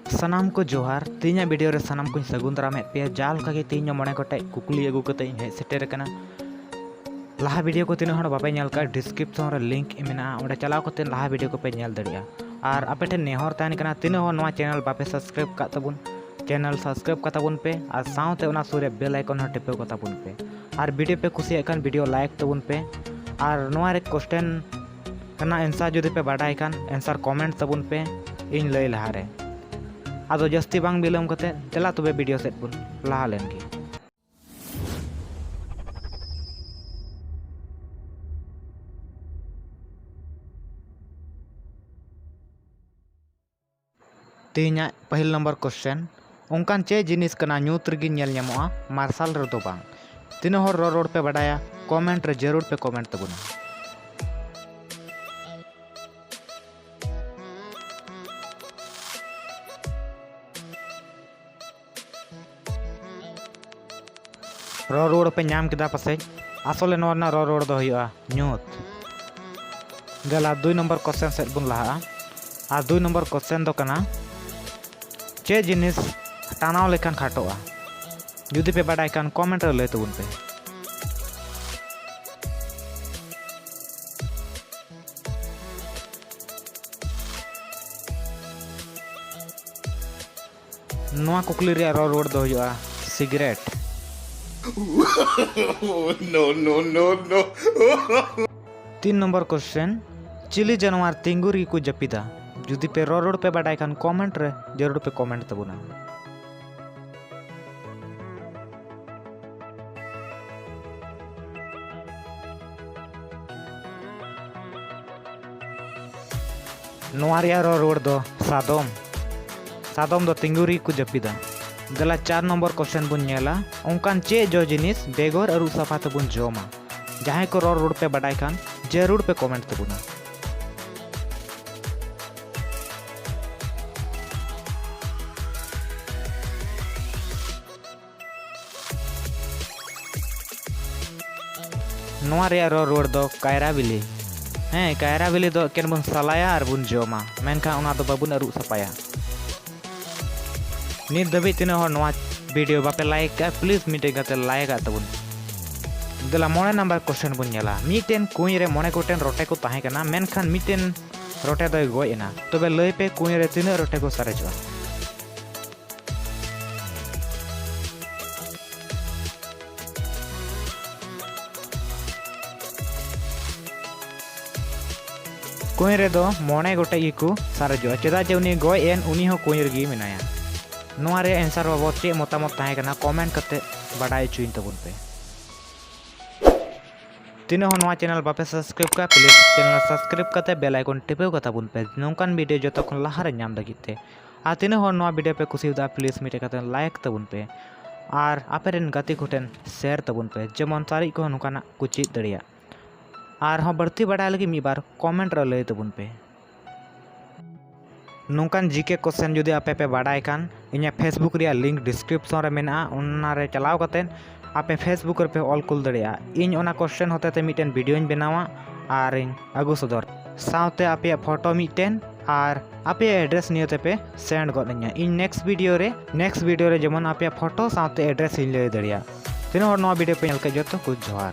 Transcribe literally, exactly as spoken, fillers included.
ᱥᱟᱱᱟᱢ ᱠᱚ ᱡᱚᱦᱟᱨ᱾ ᱛᱮᱦᱮᱧᱟᱜ ᱵᱷᱤᱰᱤᱭᱳ ᱨᱮ ᱥᱟᱱᱟᱢ ᱠᱚᱧ ᱥᱟᱹᱜᱩᱱ ᱫᱟᱨᱟᱢᱮᱫ ᱯᱮᱭᱟ᱾ ᱡᱟᱣ ᱞᱮᱠᱟ ᱜᱮ ᱛᱮᱦᱮᱧ ᱦᱚᱸ ᱢᱚᱬᱮ ᱜᱚᱴᱮᱡ ᱠᱩᱠᱞᱤ ᱟᱹᱜᱩ ᱠᱟᱛᱮ ᱤᱧ ᱦᱮᱡ ᱥᱮᱴᱮᱨ ᱟᱠᱟᱱᱟ᱾ ᱞᱟᱦᱟ ᱵᱷᱤᱰᱤᱭᱳ ᱠᱚ ᱛᱤᱱᱟᱹᱜ ᱦᱚᱲ ᱵᱟᱯᱮ ᱧᱮᱞ ᱠᱟᱜᱼᱟ, ᱰᱤᱥᱠᱨᱤᱯᱥᱚᱱ ᱨᱮ ᱞᱤᱝᱠ ᱢᱮᱱᱟᱜᱼᱟ, ᱚᱸᱰᱮ ᱪᱟᱞᱟᱣ ᱠᱟᱛᱮ ᱞᱟᱦᱟ ᱵᱷᱤᱰᱤᱭᱳ ᱠᱚᱯᱮ ᱧᱮᱞ ᱫᱟᱲᱮᱭᱟᱜᱼᱟ᱾ ᱟᱨ ᱟᱯᱮ ᱴᱷᱮᱱ ᱱᱮᱦᱚᱨ ᱛᱟᱦᱮᱱ ᱠᱟᱱᱟ, ᱛᱤᱱᱟᱹᱜ ᱦᱚᱲ ᱱᱚᱣᱟ ᱪᱮᱱᱮᱞ ᱵᱟᱯᱮ ᱥᱟᱵᱥᱠᱨᱟᱭᱤᱵ ᱠᱟᱜ ᱛᱟᱵᱚᱱ, ᱪᱮᱱᱮᱞ ᱥᱟᱵᱥᱠᱨᱟᱭᱤᱵ ᱠᱟᱛᱟ ᱵᱚᱱ ᱯᱮ ᱟᱨ ᱥᱟᱶᱛᱮ ᱚᱱᱟ ᱥᱩᱨ ᱨᱮ ᱵᱮᱞ ᱟᱭᱠᱚᱱ ᱦᱚᱸ ᱴᱤᱯᱟᱹᱣ ᱠᱟᱛᱟ ᱵᱚᱱ ᱯᱮ᱾ ᱟᱨ ᱵᱷᱤᱰᱤᱭᱳ ᱯᱮ ᱠᱩᱥᱤᱭᱟᱜ ᱠᱷᱟᱱ ᱵᱷᱤᱰᱤᱭᱳ ᱞᱟᱭᱤᱠ ᱛᱟᱵᱚᱱ ᱯᱮ᱾ ᱟᱨ ᱱᱚᱣᱟ ᱨᱮ ᱠᱚᱥᱪᱮᱱ ᱨᱮᱱᱟᱜ ᱮᱱᱥᱟᱨ ᱡᱩᱫᱤ ᱯᱮ ᱵᱟᱰᱟᱭ ᱠᱷᱟᱱ ᱮᱱᱥᱟᱨ ᱠᱚᱢᱮᱱᱴ ᱛᱟᱵᱚᱱ ᱯᱮ ᱤᱧ ᱞᱟᱹᱭ ᱞᱟᱦᱟᱨᱮ᱾ ᱟᱫᱚ ᱡᱟᱹᱥᱛᱤ ᱵᱟᱝ ᱵᱤᱞᱚᱢ ᱠᱟᱛᱮ ᱫᱮᱞᱟ ᱛᱚᱵᱮ ᱵᱷᱤᱰᱤᱭᱳ ᱥᱮᱫ ᱵᱚᱱ ᱞᱟᱦᱟ ᱞᱮᱱ ᱜᱮ᱾ ᱛᱮᱦᱮᱧᱟᱜ ᱯᱟᱹᱦᱤᱞ ᱱᱚᱢᱵᱚᱨ ᱠᱚᱥᱪᱮᱱ, ᱚᱱᱠᱟᱱ ᱪᱮᱫ ᱡᱤᱱᱤᱥ ᱠᱟᱱᱟ ᱧᱩᱛ ᱨᱮᱜᱮ ᱧᱮᱞ ᱧᱟᱢᱚᱜᱼᱟ, ᱢᱟᱨᱥᱟᱞ ᱨᱮᱫᱚ ᱵᱟᱝ? ᱛᱤᱱᱟᱹᱜ ᱦᱚᱲ ᱨᱚᱲ ᱨᱚᱲ ᱯᱮ ᱵᱟᱰᱟᱭᱟ, ᱠᱚᱢᱮᱱᱴ ᱨᱮ ᱡᱟᱹᱨᱩᱲ ᱯᱮ ᱠᱚᱢᱮᱱᱴ ᱛᱟᱵᱚᱱᱟ᱾ ᱨᱚᱲ ᱨᱩᱣᱟᱹᱲ ᱯᱮ ᱧᱟᱢ ᱠᱮᱫᱟ ᱯᱟᱥᱮᱡ? ᱟᱥᱚᱞᱮ ᱱᱚᱣᱟ ᱨᱮᱱᱟᱜ ᱨᱚᱲ ᱨᱩᱣᱟᱹᱲ ᱫᱚ ᱦᱩᱭᱩᱜᱼᱟ ᱧᱩᱛ᱾ ᱫᱮᱞᱟ ᱫᱩᱭ ᱱᱚᱢᱵᱚᱨ ᱠᱚᱥᱪᱮᱱ ᱥᱮᱫ ᱵᱚᱱ ᱞᱟᱦᱟᱜᱼᱟ᱾ ᱟᱨ ᱫᱩᱭ ᱱᱚᱢᱵᱚᱨ ᱠᱚᱥᱪᱮᱱ ᱫᱚ ᱠᱟᱱᱟ, ᱪᱮᱫ ᱡᱤᱱᱤᱥ ᱴᱟᱱᱟᱣ ᱞᱮᱠᱷᱟᱱ ᱠᱷᱟᱴᱚᱜᱼᱟ? ᱡᱩᱫᱤ ᱯᱮ ᱵᱟᱰᱟᱭ ᱠᱷᱟᱱ ᱠᱚᱢᱮᱱᱴ ᱨᱮ ᱞᱟᱹᱭ ᱛᱟᱵᱚᱱ ᱯᱮ᱾ ᱱᱚᱣᱟ ᱠᱩᱠᱞᱤ ᱨᱮᱭᱟᱜ ᱨᱚᱲ ᱨᱩᱣᱟᱹᱲ ᱫᱚ ᱦᱩᱭᱩᱜᱼᱟ cigarette. No, no, no, no. ᱛᱤᱱ ᱱᱚᱢᱵᱚᱨ ᱠᱚᱥᱪᱮᱱ, ᱪᱤᱞᱤ ᱡᱟᱱᱣᱟᱨ ᱛᱤᱸᱜᱩ ᱨᱮᱜᱮ ᱠᱚ ᱡᱟᱹᱯᱤᱫᱟ? ᱡᱩᱫᱤ ᱯᱮ ᱨᱚᱲ ᱨᱩᱣᱟᱹᱲ ᱯᱮ ᱵᱟᱰᱟᱭ ᱠᱷᱟᱱ ᱠᱚᱢᱮᱱᱴ ᱨᱮ ᱡᱟᱹᱨᱩᱲ ᱯᱮ ᱠᱚᱢᱮᱱᱴ ᱛᱟᱵᱚᱱᱟ᱾ ᱱᱚᱣᱟ ᱨᱮᱭᱟᱜ ᱨᱚᱲ ᱨᱩᱣᱟᱹᱲ ᱫᱚ ᱥᱟᱫᱚᱢ᱾ ᱥᱟᱫᱚᱢ ᱫᱚ ᱛᱤᱸᱜᱩ ᱨᱮᱜᱮ ᱠᱚ ᱡᱟᱹᱯᱤᱫᱟ᱾ ᱫᱮᱞᱟ ᱪᱟᱨ ᱱᱚᱢᱵᱚᱨ ᱠᱚᱥᱪᱮᱱ ᱵᱚᱱ ᱧᱮᱞᱟ, ᱚᱱᱠᱟᱱ ᱪᱮᱫ ᱡᱚ ᱡᱤᱱᱤᱥ ᱵᱮᱜᱚᱨ ᱟᱹᱨᱩᱵ ᱥᱟᱯᱷᱟ ᱛᱮᱵᱚᱱ ᱡᱚᱢᱟ? ᱡᱟᱦᱟᱸᱭ ᱠᱚ ᱨᱚᱲ ᱨᱩᱣᱟᱹᱲ ᱯᱮ ᱵᱟᱰᱟᱭ ᱠᱷᱟᱱ ᱡᱟᱹᱨᱩᱲ ᱯᱮ ᱠᱚᱢᱮᱱᱴ ᱛᱟᱵᱚᱱᱟ᱾ ᱱᱚᱣᱟ ᱨᱮᱭᱟᱜ ᱨᱚᱲ ᱨᱩᱣᱟᱹᱲ ᱫᱚ ᱠᱟᱭᱨᱟ ᱵᱤᱞᱤ᱾ ᱦᱮᱸ, ᱠᱟᱭᱨᱟ ᱵᱤᱞᱤ ᱫᱚ ᱮᱠᱮᱱ ᱵᱚᱱ ᱥᱟᱞᱟᱭᱟ ᱟᱨ ᱵᱚᱱ ᱡᱚᱢᱟ, ᱢᱮᱱᱠᱷᱟᱱ ᱚᱱᱟ ᱫᱚ ᱵᱟᱵᱚᱱ ᱟᱹᱨᱩᱵ ᱥᱟᱯᱷᱟᱭᱟ᱾ ᱱᱤᱛ ᱫᱷᱟᱹᱵᱤᱡ ᱛᱤᱱᱟᱹᱜ ᱦᱚᱲ ᱱᱚᱣᱟ video ᱵᱟᱯᱮ like ᱠᱟᱜᱼᱟ, please ᱢᱤᱫᱴᱮᱱ ᱠᱟᱛᱮ like ᱟᱜ ᱛᱟᱵᱚᱱ᱾ ᱫᱮᱞᱟ ᱢᱚᱬᱮ ᱱᱟᱢᱵᱟᱨ question ᱵᱚᱱ ᱧᱮᱞᱟ᱾ ᱢᱤᱫᱴᱮᱱ ᱠᱩᱸᱧ ᱨᱮ ᱢᱚᱬᱮ ᱜᱚᱴᱮᱱ ᱨᱚᱴᱮ ᱠᱚ ᱛᱟᱦᱮᱸ ᱠᱟᱱᱟ, ᱢᱮᱱᱠᱷᱟᱱ ᱢᱤᱫᱴᱮᱱ ᱨᱚᱴᱮ ᱫᱚᱭ ᱜᱚᱡ ᱮᱱᱟ᱾ ᱛᱚᱵᱮ ᱞᱟᱹᱭ ᱯᱮ, ᱠᱩᱸᱧ ᱨᱮ ᱛᱤᱱᱟᱹᱜ ᱨᱚᱴᱮ ᱠᱚ ᱥᱟᱨᱮᱡᱚᱜᱼᱟ? ᱠᱩᱸᱧ ᱨᱮᱫᱚ ᱢᱚᱬᱮ ᱜᱚᱴᱮᱡ ᱜᱮᱠᱚ ᱥᱟᱨᱮᱡᱚᱜᱼᱟ, ᱪᱮᱫᱟᱜ ᱡᱮ ᱩᱱᱤ ᱜᱚᱡ ᱮᱱ, ᱩᱱᱤ ᱦᱚᱸ ᱠᱩᱸᱧ ᱨᱮᱜᱮ ᱢᱮᱱᱟᱭᱟ᱾ ᱱᱚᱣᱟ ᱨᱮᱭᱟᱜ answer ᱵᱟᱵᱚᱫ ᱪᱮᱫ ᱢᱚᱛᱟᱢᱚᱛ ᱛᱟᱦᱮᱸ ᱠᱟᱱᱟ, comment ᱠᱟᱛᱮ ᱵᱟᱰᱟᱭ ᱦᱚᱪᱚᱧ ᱛᱟᱵᱚᱱ ᱯᱮ᱾ ᱛᱤᱱᱟᱹᱜ ᱦᱚᱲ ᱱᱚᱣᱟ channel ᱵᱟᱯᱮ subscribe ᱠᱟᱜᱼᱟ, please channel subscribe ᱠᱟᱛᱮ bell icon ᱴᱤᱯᱟᱹᱣ ᱠᱟᱛᱟ ᱵᱚᱱ ᱯᱮ, ᱱᱚᱝᱠᱟᱱ video ᱡᱚᱛᱚ ᱠᱷᱚᱱ ᱞᱟᱦᱟ ᱨᱮ ᱧᱟᱢ ᱞᱟᱹᱜᱤᱫ ᱛᱮ᱾ ᱟᱨ ᱛᱤᱱᱟᱹᱜ ᱦᱚᱲ ᱱᱚᱣᱟ video ᱯᱮ ᱠᱩᱥᱤᱭᱟᱫᱟ, please ᱢᱤᱫᱴᱮᱡ ᱠᱟᱛᱮ like ᱛᱟᱵᱚᱱ ᱯᱮ ᱟᱨ ᱟᱯᱮ ᱨᱮᱱ ᱜᱟᱛᱮ ᱠᱚᱴᱷᱮᱱ share ᱛᱟᱵᱚᱱ ᱯᱮ, ᱡᱮᱢᱚᱱ ᱥᱟᱨᱮᱡ ᱠᱚᱦᱚᱸ ᱱᱚᱝᱠᱟᱱᱟᱜ ᱠᱚ ᱪᱮᱫ ᱫᱟᱲᱮᱭᱟᱜ᱾ ᱟᱨᱦᱚᱸ ᱵᱟᱹᱲᱛᱤ ᱵᱟᱰᱟᱭ ᱞᱟᱹᱜᱤᱫ ᱢᱤᱫ ᱵᱟᱨ comment ᱨᱮ ᱞᱟᱹᱭ ᱛᱟᱵᱚᱱ ᱯᱮ᱾ ᱱᱚᱝᱠᱟᱱ GK question ᱡᱩᱫᱤ ᱟᱯᱮ ᱯᱮ ᱵᱟᱰᱟᱭ ᱠᱷᱟᱱ, ᱤᱧᱟᱹᱜ Facebook ᱨᱮᱭᱟᱜ link description ᱨᱮ ᱢᱮᱱᱟᱜᱼᱟ, ᱚᱱᱟ ᱨᱮ ᱪᱟᱞᱟᱣ ᱠᱟᱛᱮ ᱟᱯᱮ Facebook ᱨᱮᱯᱮ ᱚᱞ ᱠᱩᱞ ᱫᱟᱲᱮᱭᱟᱜᱼᱟ᱾ ᱤᱧ ᱚᱱᱟ question ᱦᱚᱛᱮ ᱛᱮ ᱢᱤᱫᱴᱮᱱ videoᱧ ᱵᱮᱱᱟᱣᱟ ᱟᱨᱤᱧ ᱟᱹᱜᱩ ᱥᱚᱫᱚᱨ, ᱥᱟᱶᱛᱮ ᱟᱯᱮᱭᱟᱜ photo ᱢᱤᱫᱴᱮᱱ ᱟᱨ ᱟᱯᱮᱭᱟᱜ address ᱱᱤᱭᱟᱹ ᱛᱮᱯᱮ send ᱜᱚᱫ ᱟᱹᱧᱟ᱾ ᱤᱧ next video ᱨᱮ, next video ᱨᱮ ᱡᱮᱢᱚᱱ ᱟᱯᱮᱭᱟᱜ photo ᱥᱟᱶᱛᱮ address ᱤᱧ ᱞᱟᱹᱭ ᱫᱟᱲᱮᱭᱟᱜ᱾ ᱛᱤᱱᱟᱹᱜ ᱦᱚᱲ ᱱᱚᱣᱟ video ᱯᱮ ᱧᱮᱞ ᱠᱮᱫ, ᱡᱚᱛᱚ ᱠᱚ ᱡᱚᱦᱟᱨ᱾